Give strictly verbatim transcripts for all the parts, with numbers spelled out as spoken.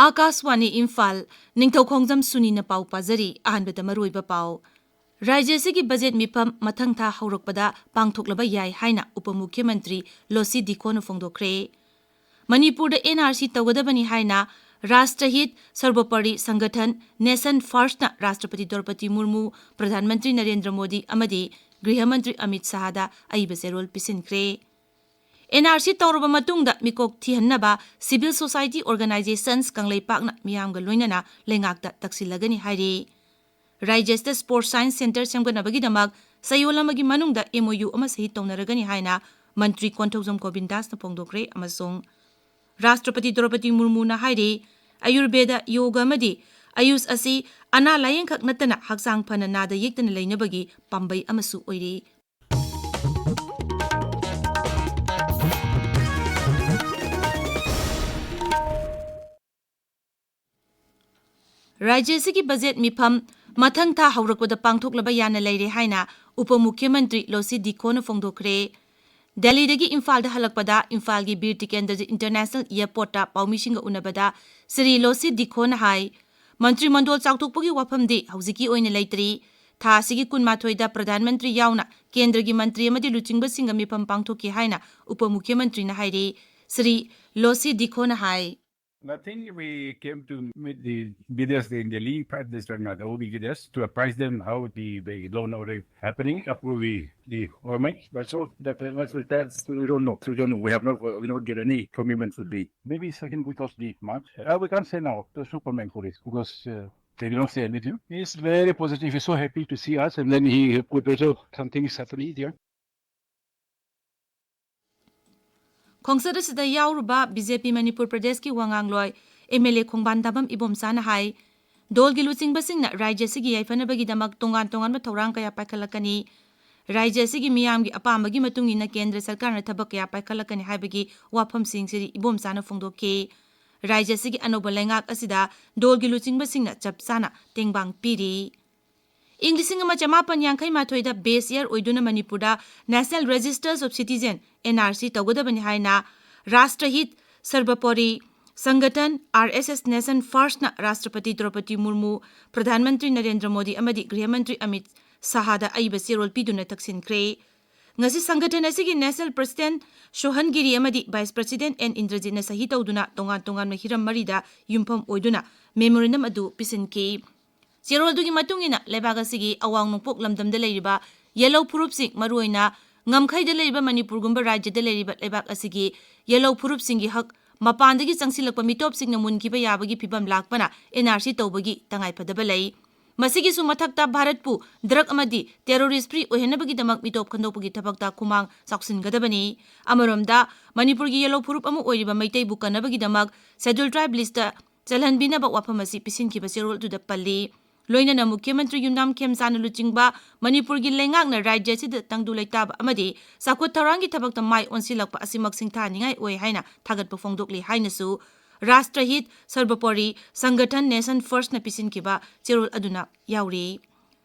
ꯑꯥꯀꯥꯁꯋꯥꯅꯤ ꯏꯝꯐꯥꯜ, ꯅꯤꯡꯊꯧꯈꯣꯡꯖꯝ ꯁꯨꯅꯤꯅ ꯄꯥꯎ ꯄꯥꯖꯔꯤ꯫ ꯑꯍꯥꯟꯕꯗ ꯃꯔꯨꯑꯣꯏꯕ ꯄꯥꯎ꯫ ꯔꯥꯖ꯭ꯌ ꯑꯁꯤꯒꯤ ꯕꯖꯦꯠ ꯃꯤꯐꯝ ꯃꯊꯪ ꯊꯥ ꯍꯧꯔꯛꯄꯗ ꯄꯥꯡꯊꯣꯛꯂꯕ ꯌꯥꯏ ꯍꯥꯏꯅ ꯎꯄꯃꯨꯈ꯭ꯌꯃꯟꯇ꯭ꯔꯤ ꯂꯣꯁꯤ ꯗꯤꯈꯣꯅ ꯐꯣꯡꯗꯣꯛꯈ꯭ꯔꯦ꯫ ꯃꯅꯤꯄꯨꯔꯗ NRC ꯇꯧꯒꯗꯕꯅꯤ ꯍꯥꯏꯅ ꯔꯥꯁꯇ꯭ꯔꯍꯤꯠ ꯁꯔꯕꯣꯄꯔꯤ ꯁꯪꯒꯊꯟ ꯅꯦꯁꯟ ꯐꯥꯔꯁꯠꯅ ꯔꯥꯁꯇ꯭ꯔꯄꯇꯤ ꯗ꯭ꯔꯧꯄꯗꯤ ꯃꯨꯔꯃꯨ, ꯄ꯭ꯔꯙꯥꯟ ꯃꯟꯇ꯭ꯔꯤ ꯅꯔꯦꯟꯗ꯭ꯔ ꯃꯣꯗꯤ ꯑꯃꯗꯤ ꯒ꯭ꯔꯤꯍ ꯃꯟꯇ꯭ꯔꯤ ꯑꯃꯤꯠ ꯁꯥꯍꯗ ꯑꯏꯕ ꯆꯦꯔꯣꯜ ꯄꯤꯁꯤꯟꯈ꯭ꯔꯦ꯫ NRC ꯇꯧꯔꯕ ꯃꯇꯨꯡꯗ ꯃꯤꯀꯣꯛ ꯊꯤꯍꯟꯅꯕ civil society organizations ꯀꯪꯂꯩꯄꯥꯛꯅ ꯃꯤꯌꯥꯝꯒ ꯂꯣꯏꯅꯅ ꯂꯩꯉꯥꯛꯇ ꯇꯛꯁꯤꯜꯂꯒꯅꯤ ꯍꯥꯏꯔꯤ꯫ ꯔꯥꯖ꯭ꯌ ꯑꯁꯤꯗ Sports Science Centre ꯁꯦꯝꯒꯠꯅꯕꯒꯤꯗꯃꯛ ꯆꯌꯣꯜ ꯑꯃꯒꯤ ꯃꯅꯨꯡꯗ MOU ꯑꯃ ꯁꯍꯤ ꯇꯧꯅꯔꯒꯅꯤ ꯍꯥꯏꯅ ꯃꯟꯇ꯭ꯔꯤ ꯀꯣꯟꯊꯧꯖꯝ ꯒꯣꯕꯤꯟꯗꯥꯁꯅ ꯐꯣꯡꯗꯣꯛꯈ꯭ꯔꯦ꯫ ꯑꯃꯁꯨꯡ ꯔꯥꯁꯇ꯭ꯔꯄꯇꯤ ꯗ꯭ꯔꯧꯄꯗꯤ ꯃꯨꯔꯃꯨꯅ ꯍꯥꯏꯔꯤ, ꯑꯌꯨꯔꯕꯦꯗ, ꯌꯣꯒ ꯑꯃꯗꯤ ꯑꯌꯨꯁ ꯑꯁꯤ ꯑꯅꯥ ꯂꯥꯌꯦꯡꯈꯛ ꯅꯠꯇꯅ ꯍꯛꯆꯥꯡ ꯐꯅ ꯅꯥꯗ ꯌꯦꯛꯇꯅ ꯂꯩꯅꯕꯒꯤ ꯄꯥꯝꯕꯩ ꯑꯃꯁꯨ ꯑꯣꯏꯔꯤ꯫ ꯔꯥꯖ꯭ꯌ ꯑꯁꯤꯒꯤ ꯕꯖꯦꯠ ꯃꯤꯐꯝ ꯃꯊꯪ ꯊꯥ ꯍꯧꯔꯛꯄꯗ ꯄꯥꯡꯊꯣꯛꯂꯕ ꯌꯥꯅ ꯂꯩꯔꯦ ꯍꯥꯏꯅ ꯎꯄꯃꯨꯈ꯭ꯌꯃꯟꯇ꯭ꯔꯤ ꯂꯣꯁꯤ ꯗꯤꯈꯣꯅ ꯐꯣꯡꯗꯣꯛꯈ꯭ꯔꯦ꯫ ꯗꯦꯜꯂꯤꯗꯒꯤ ꯏꯝꯐꯥꯜꯗ ꯍꯜꯂꯛꯄꯗ ꯏꯝꯐꯥꯜꯒꯤ ꯕꯤꯔ ꯇꯤꯀꯦꯟꯗ꯭ꯔꯖꯤꯠ ꯏꯟꯇꯔꯅꯦꯁꯅꯦꯜ ꯑꯦꯌꯔꯄꯣꯔꯠꯇ ꯄꯥꯎꯃꯤꯁꯤꯡꯒ ꯎꯅꯕꯗ ꯁ꯭ꯔꯤ ꯂꯣꯁꯤ ꯗꯤꯈꯣꯅ ꯍꯥꯏ, ꯃꯟꯇ꯭ꯔꯤ ꯃꯟꯗꯣꯜ ꯆꯥꯎꯊꯣꯛꯄꯒꯤ ꯋꯥꯐꯝꯗꯤ ꯍꯧꯖꯤꯛꯀꯤ ꯑꯣꯏꯅ ꯂꯩꯇ꯭ꯔꯤ꯫ ꯊꯥ ꯑꯁꯤꯒꯤ ꯀꯨꯟꯃꯥꯊꯣꯏꯗ ꯄ꯭ꯔꯙꯥꯟ ꯃꯟꯇ꯭ꯔꯤ ꯌꯥꯎꯅ ꯀꯦꯟꯗ꯭ꯔꯒꯤ ꯃꯟꯇ꯭ꯔꯤ ꯑꯃꯗꯤ ꯂꯨꯆꯤꯡꯕꯁꯤꯡꯒ ꯃꯤꯐꯝ ꯄꯥꯡꯊꯣꯛꯈꯤ ꯍꯥꯏꯅ ꯎꯄꯃꯨꯈ꯭ꯌꯃꯟꯇ꯭ꯔꯤꯅ ꯍꯥꯏꯔꯤ꯫ ꯁ꯭ꯔꯤ ꯂꯣꯁꯤ ꯗꯤꯈꯣꯅ ꯍꯥꯏ꯫ I think we came to meet the leaders in Delhi, Prime Minister and all the leaders, to apprise them how the, the law and order happening, approve the, the government. But so that, that we don't know. We don't know. We have not, we not get any commitment to the, maybe second week of the month. Uh, we can't say now. There's no comment for this because, uh, they don't say anything. He's very positive. He's so happy to see us. And then he put also something is happening there. ꯈꯣꯡꯆꯠ ꯑꯁꯤꯗ ꯌꯥꯎꯔꯨꯕ BJP Manipur ꯄ꯭ꯔꯗꯦꯁꯀꯤ ꯋꯥꯉꯥꯡꯂꯣꯏ MLA ꯈꯣꯡꯕꯥꯟ ꯗꯥꯕꯝ ꯏꯕꯣꯝꯆꯥꯅ ꯍꯥꯏ, ꯗꯣꯜꯒꯤ ꯂꯨꯆꯤꯡꯕꯁꯤꯡꯅ ꯔꯥꯖ꯭ꯌ ꯑꯁꯤꯒꯤ ꯌꯥꯏꯐꯅꯕꯒꯤꯗꯃꯛ ꯇꯣꯉꯥꯟ ꯇꯣꯉꯥꯟꯕ ꯊꯧꯔꯥꯡ ꯀꯌꯥ ꯄꯥꯏꯈꯠꯂꯛꯀꯅꯤ꯫ ꯔꯥꯖ꯭ꯌ ꯑꯁꯤꯒꯤ ꯃꯤꯌꯥꯝꯒꯤ ꯑꯄꯥꯝꯕꯒꯤ ꯃꯇꯨꯡ ꯏꯟꯅ ꯀꯦꯟꯗ꯭ꯔ ꯁꯔꯀꯥꯔꯅ ꯊꯕꯛ ꯀꯌꯥ ꯄꯥꯏꯈꯠꯂꯛꯀꯅꯤ ꯍꯥꯏꯕꯒꯤ ꯋꯥꯐꯝꯁꯤꯡꯁꯤ ꯏꯕꯣꯝꯆꯥꯅ ꯐꯣꯡꯗꯣꯛꯈꯤ꯫ ꯔꯥꯖ꯭ꯌ ꯑꯁꯤꯒꯤ ꯑꯅꯧꯕ ꯂꯩꯉꯥꯛ ꯑꯁꯤꯗ ꯗꯣꯜꯒꯤ ꯂꯨꯆꯤꯡꯕꯁꯤꯡꯅ ꯆꯞ ꯆꯥꯅ ꯇꯦꯡꯕꯥꯡ ꯄꯤꯔꯤ꯫ ꯏꯪ ꯂꯤꯁꯤꯡ ꯑꯃ ꯆꯃꯥꯄꯟ ꯌꯥꯡꯈꯩ ꯃꯥꯊꯣꯏꯗ base year ꯑꯣꯏꯗꯨꯅ ꯃꯅꯤꯄꯨꯔꯗ National Registers of Citizen, NRC, ꯇꯧꯒꯗꯕꯅꯤ ꯍꯥꯏꯅ ꯔꯥꯁꯇ꯭ꯔꯍꯤꯠ ꯁꯔꯕꯄꯣꯔꯤ ꯁꯪꯒꯊꯟ ꯑꯥꯔ ꯑꯦꯁ ꯑꯦꯁ Nation Firstꯅ ꯔꯥꯁꯇ꯭ꯔꯄꯇꯤ ꯗ꯭ꯔꯧꯄꯗꯤ ꯃꯨꯔꯃꯨ, ꯄ꯭ꯔꯙꯥꯟ ꯃꯟꯇ꯭ꯔꯤ ꯅꯔꯦꯟꯗ꯭ꯔ ꯃꯣꯗꯤ ꯑꯃꯗꯤ ꯒ꯭ꯔꯤꯍ ꯃꯟꯇ꯭ꯔꯤ ꯑꯃꯤꯠ ꯁꯥꯍꯗ ꯑꯏꯕ ꯆꯦꯔꯣꯜ ꯄꯤꯗꯨꯅ ꯇꯛꯁꯤꯟꯈ꯭ꯔꯦ꯫ ꯉꯁꯤ ꯁꯪꯒꯊꯟ ꯑꯁꯤꯒꯤ National President ꯁꯣꯍꯟ ꯒꯤꯔꯤ ꯑꯃꯗꯤ Vice President ꯑꯦꯟ ꯏꯟꯗ꯭ꯔꯖꯤꯠꯅ ꯁꯍꯤ ꯇꯧꯗꯨꯅ ꯇꯣꯉꯥꯟ ꯇꯣꯉꯥꯟꯕ ꯍꯤꯔꯝ ꯃꯔꯤꯗ ꯌꯨꯝꯐꯝ ꯑꯣꯏꯗꯨꯅ memorandum ꯑꯗꯨ ꯄꯤꯁꯤꯟꯈꯤ꯫ ꯆꯦꯔꯣꯜꯗꯨꯒꯤ ꯃꯇꯨꯡ ꯏꯟꯅ, ꯂꯩꯕꯥꯛ ꯑꯁꯤꯒꯤ ꯑꯋꯥꯡ ꯅꯣꯡꯄꯣꯛ ꯂꯝꯗꯝꯗ ꯂꯩꯔꯤꯕ ꯌꯦꯜꯍꯧ ꯐꯨꯔꯨꯞꯁꯤꯡ, ꯃꯔꯨꯑꯣꯏꯅ ꯉꯝꯈꯩꯗ ꯂꯩꯔꯤꯕ ꯃꯅꯤꯄꯨꯔꯒꯨꯝꯕ ꯔꯥꯖ꯭ꯌꯗ ꯂꯩꯔꯤꯕ ꯂꯩꯕꯥꯛ ꯑꯁꯤꯒꯤ ꯌꯦꯜꯍꯧ ꯐꯨꯔꯨꯞꯁꯤꯡꯒꯤ ꯍꯛ ꯃꯄꯥꯟꯗꯒꯤ ꯆꯪꯁꯤꯜꯂꯛꯄ ꯃꯤꯇꯣꯞꯁꯤꯡꯅ ꯃꯨꯟꯈꯤꯕ ꯌꯥꯕꯒꯤ ꯐꯤꯕꯝ ꯂꯥꯛꯄꯅ N R C ꯇꯧꯕꯒꯤ ꯇꯉꯥꯏꯐꯗꯕ ꯂꯩ꯫ ꯃꯁꯤꯒꯤꯁꯨ ꯃꯊꯛꯇ, ꯚꯥꯔꯠꯄꯨ drug ꯑꯃꯗꯤ terrorist free ꯑꯣꯏꯍꯟꯅꯕꯒꯤꯗꯃꯛ ꯃꯤꯇꯣꯞ ꯈꯟꯗꯣꯛꯄꯒꯤ ꯊꯕꯛꯇ ꯈꯨꯃꯥꯡ ꯆꯥꯎꯁꯤꯟꯒꯗꯕꯅꯤ꯫ ꯑꯃꯔꯣꯝꯗ, ꯃꯅꯤꯄꯨꯔꯒꯤ ꯌꯦꯜꯍꯧ ꯐꯨꯔꯨꯞ ꯑꯃ ꯑꯣꯏꯔꯤꯕ ꯃꯩꯇꯩꯕꯨ ꯀꯟꯅꯕꯒꯤꯗꯃꯛ Scheduled Tribe listꯇ ꯆꯜꯍꯟꯕꯤꯅꯕ ꯋꯥꯐꯝ ꯑꯁꯤ ꯄꯤꯁꯤꯟꯈꯤꯕ ꯆꯦꯔꯣꯜ ꯑꯗꯨꯗ ꯄꯜꯂꯤ꯫ ꯂꯣꯏꯅꯅ ꯃꯨꯈ꯭ꯌ ꯃꯟꯇ꯭ꯔꯤ ꯌꯨꯝꯅꯥꯝ ꯈꯦꯝꯆꯥꯟꯅ ꯂꯨꯆꯤꯡꯕ ꯃꯅꯤꯄꯨꯔꯒꯤ ꯂꯩꯉꯥꯛꯅ ꯔꯥꯖ꯭ꯌ ꯑꯁꯤꯗ ꯇꯪꯗꯨ ꯂꯩꯇꯥꯕ ꯑꯃꯗꯤ ꯆꯥꯎꯈꯠ ꯊꯧꯔꯥꯡꯒꯤ ꯊꯕꯛꯇ ꯃꯥꯏ ꯑꯣꯟꯁꯤꯜꯂꯛꯄ ꯑꯁꯤꯃꯛ ꯁꯤꯡꯊꯥꯅꯤꯡꯉꯥꯏ ꯑꯣꯏ ꯍꯥꯏꯅ ꯊꯥꯒꯠꯄ ꯐꯣꯡꯗꯣꯛꯂꯤ ꯍꯥꯏꯅꯁꯨ ꯔꯥꯁꯇ꯭ꯔꯍꯤꯠ ꯁꯔꯕꯄꯣꯔꯤ ꯁꯪꯒꯊꯟ Nation Firstꯅ ꯄꯤꯁꯤꯟꯈꯤꯕ ꯆꯦꯔꯣꯜ ꯑꯗꯨꯅ ꯌꯥꯎꯔꯤ꯫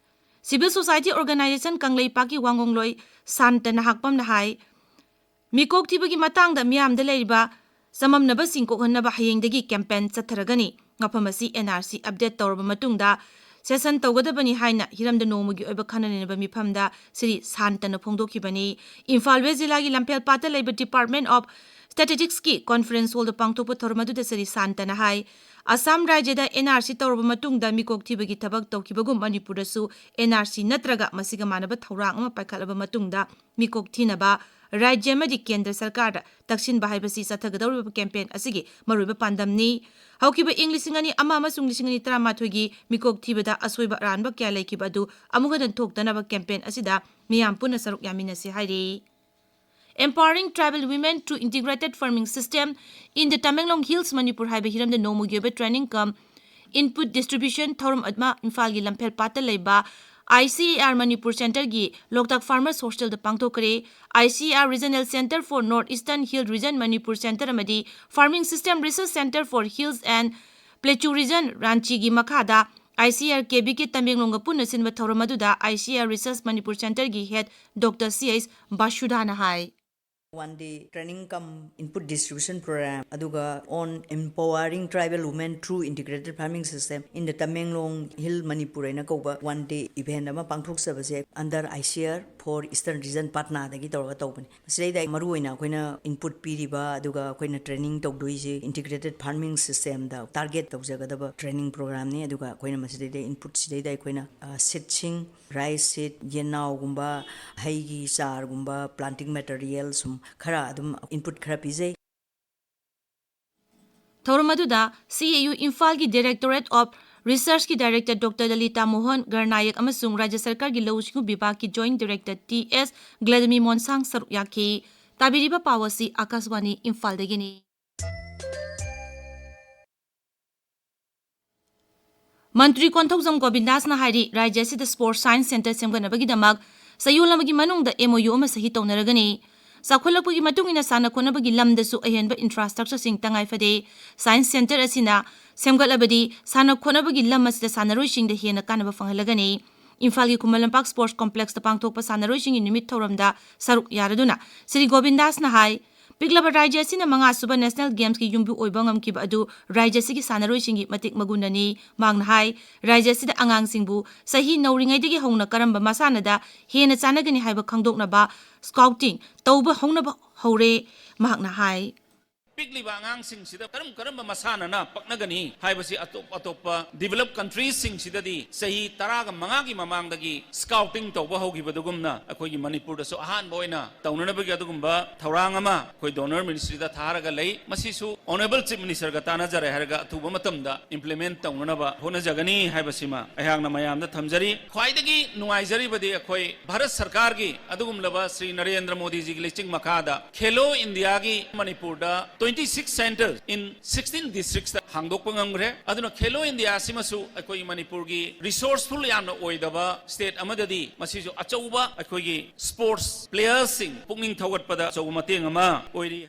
Civil Society Organization ꯀꯪꯂꯩꯄꯥꯛꯀꯤ ꯋꯥꯉꯣꯡꯂꯣꯏ ꯁꯥꯟꯇꯅ ꯍꯥꯛꯄꯝꯅ ꯍꯥꯏ, ꯃꯤꯀꯣꯛ ꯊꯤꯕꯒꯤ ꯃꯇꯥꯡꯗ ꯃꯤꯌꯥꯝꯗ ꯂꯩꯔꯤꯕ ꯆꯃꯝꯅꯕꯁꯤꯡ ꯀꯣꯛꯍꯟꯅꯕ ꯍꯌꯦꯡꯗꯒꯤ campaign ꯆꯠꯊꯔꯒꯅꯤ꯫ ꯃꯐꯝ ꯑꯁꯤ N R C update ꯇꯧꯔꯕ ꯃꯇꯨꯡꯗ session ꯇꯧꯒꯗꯕꯅꯤ ꯍꯥꯏꯅ ꯍꯤꯔꯝꯗ ꯅꯣꯡꯃꯒꯤ ꯑꯣꯏꯕ ꯈꯟꯅ ꯅꯩꯅꯕ ꯃꯤꯐꯝꯗ ꯁ꯭ꯔꯤ ꯁꯥꯟꯇꯅ ꯐꯣꯡꯗꯣꯛꯈꯤꯕꯅꯤ꯫ ꯏꯝꯐꯥꯜ West ꯖꯤꯂꯥꯒꯤ ꯂꯝꯐꯦꯜꯄꯥꯠꯇ ꯂꯩꯕ Department of Statisticꯀꯤ conference hallꯗ ꯄꯥꯡꯊꯣꯛꯄ ꯊꯧꯔꯝ ꯑꯗꯨꯗ ꯁ꯭ꯔꯤ ꯁꯥꯟꯇꯅ ꯍꯥꯏ, ꯑꯁꯥꯝ ꯔꯥꯖ꯭ꯌꯗ N R C ꯇꯧꯔꯕ ꯃꯇꯨꯡꯗ ꯃꯤꯀꯣꯛ ꯊꯤꯕꯒꯤ ꯊꯕꯛ ꯇꯧꯈꯤꯕꯒꯨꯝ ꯃꯅꯤꯄꯨꯔꯗꯁꯨ N R C ꯅꯠꯇ꯭ꯔꯒ ꯃꯁꯤꯒ ꯃꯥꯟꯅꯕ ꯊꯧꯔꯥꯡ ꯑꯃ ꯄꯥꯏꯈꯠꯂꯕ ꯃꯇꯨꯡꯗ ꯃꯤꯀꯣꯛ ꯊꯤꯅꯕ ꯔꯥꯖ꯭ꯌ ꯑꯃꯗꯤ ꯀꯦꯟꯗ꯭ꯔ ꯁꯔꯀꯥꯔꯗ ꯇꯛꯁꯤꯟꯕ ꯍꯥꯏꯕꯁꯤ ꯆꯠꯊꯒꯗꯧꯔꯤꯕ campaign ꯑꯁꯤꯒꯤ ꯃꯔꯨꯑꯣꯏꯕ ꯄꯥꯟꯗꯝꯅꯤ꯫ ꯍꯧꯈꯤꯕ ꯏꯪ ꯂꯤꯁꯤꯡ ꯑꯅꯤ ꯑꯃ ꯑꯃꯁꯨꯡ ꯂꯤꯁꯤꯡ ꯑꯅꯤ ꯇꯔꯥꯃꯥꯊꯣꯏꯒꯤ ꯃꯤꯀꯣꯛ ꯊꯤꯕꯗ ꯑꯁꯣꯏꯕ ꯑꯔꯥꯟꯕ ꯀꯌꯥ ꯂꯩꯈꯤꯕ ꯑꯗꯨ ꯑꯃꯨꯛ ꯍꯟꯅ ꯊꯣꯛꯇꯅꯕ campaign ꯑꯁꯤꯗ ꯃꯤꯌꯥꯝ ꯄꯨꯟꯅ ꯁꯔꯨꯛ ꯌꯥꯃꯤꯟꯅꯁꯤ ꯍꯥꯏꯔꯤ꯫ Empowering tribal women through integrated farming system in the Tamenglong Hills, Manipur ꯍꯥꯏꯕ ꯍꯤꯔꯝꯗ ꯅꯣꯡꯃꯒꯤ ꯑꯣꯏꯕ training cum input distribution ꯊꯧꯔꯝ ꯑꯃ ꯏꯝꯐꯥꯜꯒꯤ ꯂꯝꯐꯦꯜ ꯄꯥꯠꯇ ꯂꯩꯕ I C A R Manipur Centreꯒꯤ Loktak Farmers Hostelꯗ ꯄꯥꯡꯊꯣꯛꯈ꯭ꯔꯦ꯫ I C A R Regional Centre for North Eastern Hill Region, Manipur Centre ꯑꯃꯗꯤ Farming System Research Centre for Hills and Plateau Region, ꯔꯥꯟꯆꯤꯒꯤ ꯃꯈꯥꯗ I C A R K V K ꯇꯃꯦꯡꯂꯣꯡꯒ ꯄꯨꯟꯅ ꯁꯤꯟꯕ ꯊꯧꯔꯝ ꯑꯗꯨꯗ I C A R Research Manipur Centreꯒꯤ head Doctor C H ꯕꯥꯁꯨꯗꯥꯅ high, One day training cum input distribution program, ꯑꯗꯨꯒ on empowering tribal women through integrated farming system in the Tamenglong Hill Manipur ꯍꯥꯏꯅ ꯀꯧꯕ one day event ꯑꯃ ꯄꯥꯡꯊꯣꯛꯆꯕꯁꯦ under ICAR for Eastern Region ꯄꯥꯠꯅꯥꯗꯒꯤ ꯇꯧꯔꯒ ꯇꯧꯕꯅꯤ꯫ ꯃꯁꯤꯗꯩꯗ ꯃꯔꯨꯑꯣꯏꯅ ꯑꯩꯈꯣꯏꯅ input ꯄꯤꯔꯤꯕ, ꯑꯗꯨꯒ ꯑꯩꯈꯣꯏꯅ training ꯇꯧꯗꯣꯏꯁꯦ integrated farming systemꯗ target ꯇꯧꯖꯒꯗꯕ training programꯅꯤ꯫ ꯑꯗꯨꯒ ꯑꯩꯈꯣꯏꯅ ꯃꯁꯤꯗꯩꯗ inputꯁꯤꯗꯩꯗ ꯑꯩꯈꯣꯏꯅ seedꯁꯤꯡ, rice seed, ꯌꯦꯟꯅꯥꯎꯒꯨꯝꯕ, ꯍꯩꯒꯤ ꯆꯥꯔꯒꯨꯝꯕ, planting material ꯁꯨꯝ ꯈꯔ ꯑꯗꯨꯝ input ꯈꯔ ꯄꯤꯖꯩ꯫ ꯊꯧꯔꯝ ꯑꯗꯨꯗ CAU ꯏꯝꯐꯥꯜꯒꯤ Directorate of Researchꯀꯤ Director Doctor ꯂꯂꯤꯇꯥ Mohan ꯒꯔꯅꯥꯌꯛ ꯑꯃꯁꯨꯡ ꯔꯥꯖ꯭ꯌ ꯁꯔꯀꯥꯔꯒꯤ ꯂꯧꯎ ꯁꯤꯡꯎ ꯕꯤꯚꯥꯒꯀꯤ Joint Director ꯇꯤ ꯑꯦꯁ ꯒ꯭ꯂꯦꯗꯃꯤ ꯃꯣꯟꯁꯥꯡ ꯁꯔꯨꯛ ꯌꯥꯈꯤ꯫ ꯇꯥꯕꯤꯔꯤꯕ ꯄꯥꯎ ꯑꯁꯤ ꯑꯀꯥꯁꯕꯥꯅꯤ ꯏꯝꯐꯥꯜꯗꯒꯤꯅꯤ꯫ ꯃꯟꯇ꯭ꯔꯤ ꯀꯣꯟꯊꯧꯖꯝ ꯒꯣꯕꯤꯟꯗꯥꯁꯅ ꯍꯥꯏꯔꯤ, ꯔꯥꯖ꯭ꯌ ꯑꯁꯤꯗ Sports Science Centre ꯁꯦꯝꯒꯠꯅꯕꯒꯤꯗꯃꯛ ꯆꯌꯣꯜ ꯑꯃꯒꯤ ꯃꯅꯨꯡꯗ MOU ꯑꯃ ꯁꯍꯤ ꯇꯧꯅꯔꯒꯅꯤ꯫ ꯆꯥꯎꯈꯠꯂꯛꯄꯒꯤ ꯃꯇꯨꯡ ꯏꯟꯅ ꯁꯥꯟꯅ ꯈꯣꯠꯅꯕꯒꯤ ꯂꯝꯗꯁꯨ ꯑꯍꯦꯟꯕ infrastructureꯁꯤꯡ ꯇꯉꯥꯏ ꯐꯗꯦ꯫ Science Centre ꯑꯁꯤꯅ ꯁꯦꯝꯒꯠꯂꯕꯗꯤ ꯁꯥꯟꯅ ꯈꯣꯠꯅꯕꯒꯤ ꯂꯝ ꯑꯁꯤꯗ ꯁꯥꯟꯅꯔꯣꯏꯁꯤꯡꯗ ꯍꯦꯟꯅ ꯀꯥꯟꯅꯕ ꯐꯪꯍꯜꯂꯒꯅꯤ꯫ ꯏꯝꯐꯥꯜꯒꯤ ꯈꯨꯃꯟ ꯂꯝꯄꯥꯛ Sports Complexꯇ ꯄꯥꯡꯊꯣꯛꯄ ꯁꯥꯟꯅꯔꯣꯏꯁꯤꯡꯒꯤ ꯅꯨꯃꯤꯠ ꯊꯧꯔꯝꯗ ꯁꯔꯨꯛ ꯌꯥꯔꯗꯨꯅ ꯁ꯭ꯔꯤ ꯒꯣꯕꯤꯟꯗꯥꯁꯅ ꯍꯥꯏ, ꯄꯤꯛꯂꯕ ꯔꯥꯖ꯭ꯌ ꯑꯁꯤꯅ ꯃꯉꯥꯁꯨꯕ National Gamesꯀꯤ ꯌꯨꯝꯕꯨ ꯑꯣꯏꯕ ꯉꯝꯈꯤꯕ ꯑꯗꯨ ꯔꯥꯖ꯭ꯌ ꯑꯁꯤꯒꯤ ꯁꯥꯟꯅꯔꯣꯏꯁꯤꯡꯒꯤ ꯃꯇꯤꯛ ꯃꯒꯨꯟꯅꯅꯤ꯫ ꯃꯍꯥꯛꯅ ꯍꯥꯏ, ꯔꯥꯖ꯭ꯌ ꯑꯁꯤꯗ ꯑꯉꯥꯡꯁꯤꯡꯕꯨ ꯆꯍꯤ ꯅꯧꯔꯤꯉꯩꯗꯒꯤ ꯍꯧꯅ ꯀꯔꯝꯕ ꯃꯁꯥꯟꯅꯗ ꯍꯦꯟꯅ ꯆꯥꯟꯅꯒꯅꯤ ꯍꯥꯏꯕ ꯈꯪꯗꯣꯛꯅꯕ scouting ꯇꯧꯕ ꯍꯧꯅꯕ ꯍꯧꯔꯦ꯫ ꯃꯍꯥꯛꯅ ꯍꯥꯏ, ꯄꯤꯛꯂꯤꯕ ꯑꯉꯥꯡꯁꯤꯡꯁꯤꯗ ꯀꯔꯝ ꯀꯔꯝꯕ ꯃꯁꯥꯟꯅꯅ ꯄꯛꯅꯒꯅꯤ ꯍꯥꯏꯕꯁꯤ ꯑꯇꯣꯞ ꯑꯇꯣꯞꯄ developed countryꯁꯤꯡꯁꯤꯗꯗꯤ ꯆꯍꯤ ꯇꯔꯥꯒ ꯃꯉꯥꯒꯤ ꯃꯃꯥꯡꯗꯒꯤ scouting ꯇꯧꯕ ꯍꯧꯈꯤꯕꯗꯨꯒꯨꯝꯅ ꯑꯩꯈꯣꯏꯒꯤ ꯃꯅꯤꯄꯨꯔꯗꯁꯨ ꯑꯍꯥꯟꯕ ꯑꯣꯏꯅ ꯇꯧꯅꯅꯕꯒꯤ ꯑꯗꯨꯒꯨꯝꯕ ꯊꯧꯔꯥꯡ ꯑꯃ ꯑꯩꯈꯣꯏ Donor Ministryꯗ ꯊꯥꯔꯒ ꯂꯩ꯫ ꯃꯁꯤꯁꯨ Honourable Chief Ministerꯒ ꯇꯥꯟꯅꯖꯔꯦ ꯍꯥꯏꯔꯒ ꯑꯊꯨꯕ ꯃꯇꯝꯗ implement ꯇꯧꯅꯅꯕ ꯍꯣꯠꯅꯖꯒꯅꯤ ꯍꯥꯏꯕꯁꯤꯃ ꯑꯩꯍꯥꯛꯅ ꯃꯌꯥꯝꯗ ꯊꯝꯖꯔꯤ꯫ ꯈ꯭ꯋꯥꯏꯗꯒꯤ ꯅꯨꯡꯉꯥꯏꯖꯔꯤꯕꯗꯤ ꯑꯩꯈꯣꯏ ꯚꯥꯔꯠ ꯁꯔꯀꯥꯔꯒꯤ ꯑꯗꯨꯒꯨꯝꯂꯕ ꯁ꯭ꯔꯤ ꯅꯔꯦꯟꯗ꯭ꯔ ꯃꯣꯗꯤꯖꯤꯒꯤ ꯂꯩꯆꯤꯡ ꯃꯈꯥꯗ Khelo Indiaꯒꯤ ꯃꯅꯤꯄꯨꯔꯗ twenty six centres in sixteen districtsꯇ ꯍꯥꯡꯗꯣꯛꯄ ꯉꯝꯈ꯭ꯔꯦ꯫ ꯑꯗꯨꯅ Khelo India ꯑꯁꯤꯃꯁꯨ ꯑꯩꯈꯣꯏꯒꯤ ꯃꯅꯤꯄꯨꯔꯒꯤ resourceful ꯌꯥꯝꯅ ꯑꯣꯏꯗꯕ state ꯑꯃꯗꯗꯤ ꯃꯁꯤꯁꯨ ꯑꯆꯧꯕ ꯑꯩꯈꯣꯏꯒꯤ sports playerꯁꯤꯡ ꯄꯨꯛꯅꯤꯡ ꯊꯧꯒꯠꯄꯗ ꯑꯆꯧꯕ ꯃꯇꯦꯡ ꯑꯃ ꯑꯣꯏꯔꯤ꯫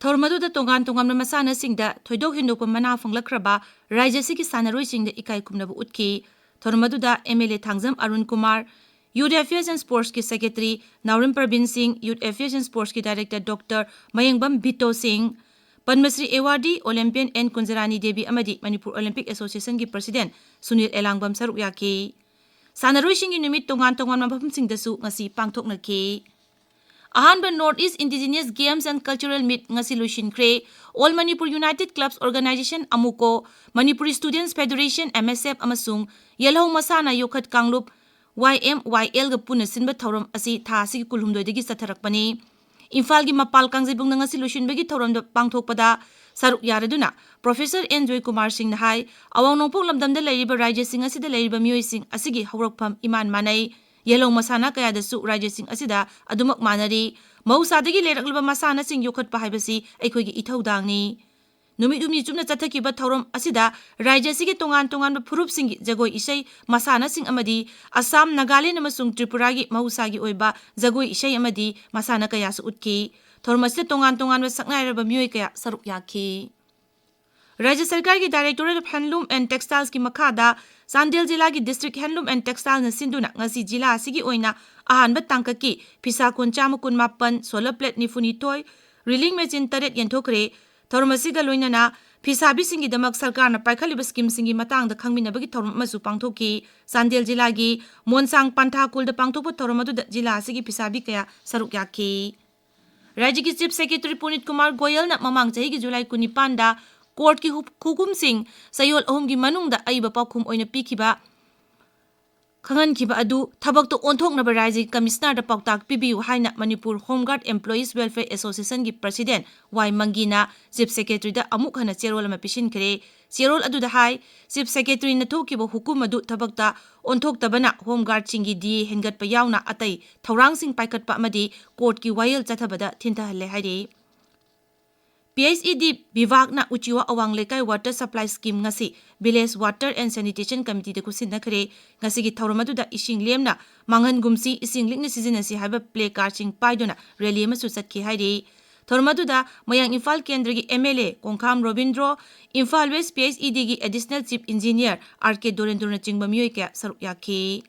ꯊꯧꯔꯝ ꯑꯗꯨꯗ ꯇꯣꯉꯥꯟ ꯇꯣꯉꯥꯟꯕ ꯃꯁꯥꯟꯅꯁꯤꯡꯗ ꯊꯣꯏꯗꯣꯛ ꯍꯦꯟꯗꯣꯛꯄ ꯃꯅꯥ ꯐꯪꯂꯛꯈ꯭ꯔꯕ ꯔꯥꯖ꯭ꯌ ꯑꯁꯤꯒꯤ ꯁꯥꯟꯅꯔꯣꯏꯁꯤꯡꯗ ꯏꯀꯥꯏ ꯈꯨꯝꯅꯕ ꯎꯠꯈꯤ꯫ ꯊꯧꯔꯝ ꯑꯗꯨꯗ MLA Thangjam Arun Kumar, Youth Affairs and Sportsꯀꯤ Secretary ꯅꯥꯎꯔꯦꯝ ꯄ꯭ꯔꯕꯤꯟ ꯁꯤꯡ, Youth Affairs and Sportsꯀꯤ Director Doctor ꯃꯌꯦꯡꯕꯝ ꯕꯤꯇꯣ ꯁꯤꯡ, ꯄꯗꯃꯁ꯭ꯔꯤ awardee Olympian N ꯀꯨꯟꯖꯔꯥꯅꯤ ꯗꯦꯕꯤ ꯑꯃꯗꯤ ꯃꯅꯤꯄꯨꯔ Olympic Associationꯒꯤ President ꯁꯨꯅꯤꯜ ꯑꯦꯂꯥꯡꯕꯝ ꯁꯔꯨꯛ ꯌꯥꯈꯤ꯫ ꯁꯥꯟꯅꯔꯣꯏꯁꯤꯡꯒꯤ ꯅꯨꯃꯤꯠ ꯇꯣꯉꯥꯟ ꯇꯣꯉꯥꯟꯕ ꯃꯐꯝꯁꯤꯡꯗꯁꯨ ꯉꯁꯤ ꯄꯥꯡꯊꯣꯛꯅꯈꯤ꯫ ꯑꯍꯥꯟꯕ North East Indigenous Games and Cultural Meet ꯉꯁꯤ ꯂꯣꯏꯁꯤꯟꯈ꯭ꯔꯦ꯫ All Manipur United Clubs Organization, ꯑꯃꯨꯀꯣ, Manipuri Students Federation, M S F, ꯑꯃꯁꯨꯡ ꯌꯦꯜꯍꯧ ꯃꯁꯥꯟꯅ ꯌꯣꯛꯈꯠ ꯀꯥꯡꯂꯨꯞ, Y M Y L, ꯒ ꯄꯨꯟꯅ ꯁꯤꯟꯕ ꯊꯧꯔꯝ ꯑꯁꯤ ꯊꯥ ꯑꯁꯤꯒꯤ ꯀꯨꯟꯍꯨꯝꯗꯣꯏꯗꯒꯤ ꯆꯠꯊꯔꯛꯄꯅꯤ꯫ ꯏꯝꯐꯥꯜꯒꯤ ꯃꯄꯥꯜ ꯀꯥꯡꯖꯩꯕꯨꯡꯗ ꯉꯁꯤ ꯂꯣꯏꯁꯤꯟꯕꯒꯤ ꯊꯧꯔꯝꯗ ꯄꯥꯡꯊꯣꯛꯄꯗ ꯁꯔꯨꯛ ꯌꯥꯔꯗꯨꯅ Professor N ꯖꯣꯏꯀꯨꯃꯥꯔ ꯁꯤꯡꯅ ꯍꯥꯏ, ꯑꯋꯥꯡ ꯅꯣꯡꯄꯣꯛ ꯂꯝꯗꯝꯗ ꯂꯩꯔꯤꯕ ꯔꯥꯖ꯭ꯌꯁꯤꯡ ꯑꯁꯤꯗ ꯂꯩꯔꯤꯕ ꯃꯤꯑꯣꯏꯁꯤꯡ ꯑꯁꯤꯒꯤ ꯍꯧꯔꯛꯐꯝ ꯏꯃꯥꯟ ꯃꯥꯟꯅꯩ꯫ ꯌꯦꯜꯍꯧ ꯃꯁꯥꯟꯅ ꯀꯌꯥꯗꯁꯨ ꯔꯥꯖ꯭ꯌꯁꯤꯡ ꯑꯁꯤꯗ ꯑꯗꯨꯃꯛ ꯃꯥꯟꯅꯔꯤ꯫ ꯃꯍꯧꯁꯥꯗꯒꯤ ꯂꯩꯔꯛꯂꯕ ꯃꯁꯥꯟꯅꯁꯤꯡ ꯌꯣꯛꯈꯠꯄ ꯍꯥꯏꯕꯁꯤ ꯑꯩꯈꯣꯏꯒꯤ ꯏꯊꯧꯗꯥꯡꯅꯤ꯫ ꯅꯨꯃꯤꯠ ꯍꯨꯝꯅꯤ ꯆꯨꯞꯅ ꯆꯠꯊꯈꯤꯕ ꯊꯧꯔꯝ ꯑꯁꯤꯗ ꯔꯥꯖ꯭ꯌ ꯑꯁꯤꯒꯤ ꯇꯣꯉꯥꯟ ꯇꯣꯉꯥꯟꯕ ꯐꯨꯔꯨꯞꯁꯤꯡꯒꯤ ꯖꯒꯣꯏ ꯏꯁꯩ ꯃꯁꯥꯟꯅꯁꯤꯡ ꯑꯃꯗꯤ ꯑꯁꯥꯝ, ꯅꯥꯒꯥꯂꯦꯟ ꯑꯃꯁꯨꯡ ꯇ꯭ꯔꯤꯄꯨꯔꯥꯒꯤ ꯃꯍꯧꯁꯥꯒꯤ ꯑꯣꯏꯕ ꯖꯒꯣꯏ ꯏꯁꯩ ꯑꯃꯗꯤ ꯃꯁꯥꯟꯅ ꯀꯌꯥꯁꯨ ꯎꯠꯈꯤ꯫ ꯊꯧꯔꯝ ꯑꯁꯤꯗ ꯇꯣꯉꯥꯟ ꯇꯣꯉꯥꯟꯕ ꯁꯛꯅꯥꯏꯔꯕ ꯃꯤꯑꯣꯏ ꯀꯌꯥ ꯁꯔꯨꯛ ꯌꯥꯈꯤ꯫ ꯔꯥꯖ꯭ꯌ ꯁꯔꯀꯥꯔꯒꯤ Directorate of Handloom and Textilesꯀꯤ ꯃꯈꯥꯗ ꯆꯥꯟꯗꯦꯜ ꯖꯤꯂꯥꯒꯤ District Handloom and Textileꯅ ꯁꯤꯟꯗꯨꯅ ꯉꯁꯤ ꯖꯤꯂꯥ ꯑꯁꯤꯒꯤ ꯑꯣꯏꯅ ꯑꯍꯥꯟꯕ ꯇꯥꯡꯀꯛꯀꯤ ꯐꯤꯁꯥ ꯀꯣꯟ ꯆꯥꯝꯃ ꯀꯨꯟꯃꯥꯄꯟ, solar plate ꯅꯤꯐꯨꯅꯤꯊꯣꯏ, ꯔꯤꯂꯤꯡ ꯃꯦꯆꯤꯟ ꯇꯔꯦꯠ ꯌꯦꯟꯊꯣꯛꯈ꯭ꯔꯦ꯫ ꯊꯧꯔꯝ ꯑꯁꯤꯒ ꯂꯣꯏꯅꯅ ꯐꯤꯁꯥꯕꯤꯁꯤꯡꯒꯤꯗꯃꯛ ꯁꯔꯀꯥꯔꯅ ꯄꯥꯏꯈꯠꯂꯤꯕ scheme ꯁꯤꯡꯒꯤ ꯃꯇꯥꯡꯗ ꯈꯪꯃꯤꯟꯅꯕꯒꯤ ꯊꯧꯔꯝ ꯑꯃꯁꯨ ꯄꯥꯡꯊꯣꯛꯈꯤ꯫ ꯆꯥꯟꯗꯦꯜ ꯖꯤꯂꯥꯒꯤ ꯃꯣꯟꯁꯥꯡ ꯄꯟꯊꯥ ꯈꯨꯜꯗ ꯄꯥꯡꯊꯣꯛꯄ ꯊꯧꯔꯝ ꯑꯗꯨꯗ ꯖꯤꯂꯥ ꯑꯁꯤꯒꯤ ꯐꯤꯁꯥꯕꯤ ꯀꯌꯥ ꯁꯔꯨꯛ ꯌꯥꯈꯤ꯫ ꯔꯥꯖ꯭ꯌꯒꯤ Chief Secretary ꯄꯨꯅꯤꯠ ꯀꯨꯃꯥꯔ ꯒꯣꯌꯜꯅ ꯃꯃꯥꯡ ꯆꯍꯤꯒꯤ ꯖꯨꯂꯥꯏ ꯀꯨꯟꯅꯤꯄꯥꯟꯗ courtꯀꯤ ꯍꯨ-, ꯈꯨꯒꯨꯝꯁꯤꯡ ꯆꯌꯣꯜ ꯑꯍꯨꯝꯒꯤ ꯃꯅꯨꯡꯗ ꯑꯏꯕ ꯄꯥꯎꯈꯨꯝ ꯑꯣꯏꯅ ꯄꯤꯈꯤꯕ, ꯈꯪꯍꯟꯈꯤꯕ ꯑꯗꯨ ꯊꯕꯛꯇ ꯑꯣꯟꯊꯣꯛꯅꯕ ꯔꯥꯖ꯭ꯌꯒꯤ Commissionerꯗ ꯄꯥꯎꯇꯥꯛ ꯄꯤꯕꯤꯌꯨ ꯍꯥꯏꯅ Manipur Home Guard Employees Welfare Associationꯒꯤ President ꯋꯥꯏ ꯃꯪꯒꯤꯅ Chief Secretaryꯗ ꯑꯃꯨꯛ ꯍꯟꯅ ꯆꯦꯔꯣꯜ ꯑꯃ ꯄꯤꯁꯤꯟꯈ꯭ꯔꯦ꯫ ꯆꯦꯔꯣꯜ ꯑꯗꯨꯗ ꯍꯥꯏ, Chief Secretaryꯅ ꯊꯣꯛꯈꯤꯕ ꯍꯨꯀꯨꯝ ꯑꯗꯨ ꯊꯕꯛꯇ ꯑꯣꯟꯊꯣꯛꯇꯕꯅ Home Guardꯁꯤꯡꯒꯤ DA ꯍꯦꯟꯒꯠꯄ ꯌꯥꯎꯅ ꯑꯇꯩ ꯊꯧꯔꯥꯡꯁꯤꯡ ꯄꯥꯏꯈꯠꯄ ꯑꯃꯗꯤ courtꯀꯤ ꯋꯥꯌꯦꯜ ꯆꯠꯊꯕꯗ ꯊꯤꯟꯊꯍꯜꯂꯦ ꯍꯥꯏꯔꯤ꯫ PHED ꯕꯤꯚꯥꯒꯅ ꯎꯆꯤꯋꯥ ꯑꯋꯥꯡ ꯂꯩꯀꯥꯏ water supply scheme ꯉꯁꯤ Village Water and Sanitation Committeeꯗ ꯈꯨꯠꯁꯤꯟꯅꯈ꯭ꯔꯦ꯫ ꯉꯁꯤꯒꯤ ꯊꯧꯔꯝ ꯑꯗꯨꯗ ꯏꯁꯤꯡ ꯂꯦꯝꯅ ꯃꯥꯡꯍꯟꯒꯨꯝꯁꯤ, ꯏꯁꯤꯡ ꯂꯤꯛꯅ ꯁꯤꯖꯤꯟꯅꯁꯤ ꯍꯥꯏꯕ placardꯁꯤꯡ ꯄꯥꯏꯗꯨꯅ rally ꯑꯃꯁꯨ ꯆꯠꯈꯤ ꯍꯥꯏꯔꯤ꯫ ꯊꯧꯔꯝ ꯑꯗꯨꯗ ꯃꯌꯥꯡ ꯏꯝꯐꯥꯜ ꯀꯦꯟꯗ꯭ꯔꯒꯤ MLA ꯀꯣꯡꯈꯥꯝ Robindro, Imphal West PHEDꯒꯤ Additional Chief Engineer R K ꯗꯣꯔꯦꯟꯗ꯭ꯔꯣꯅꯆꯤꯡꯕ ꯃꯤꯑꯣꯏ ꯀꯌꯥ ꯁꯔꯨꯛ ꯌꯥꯈꯤ꯫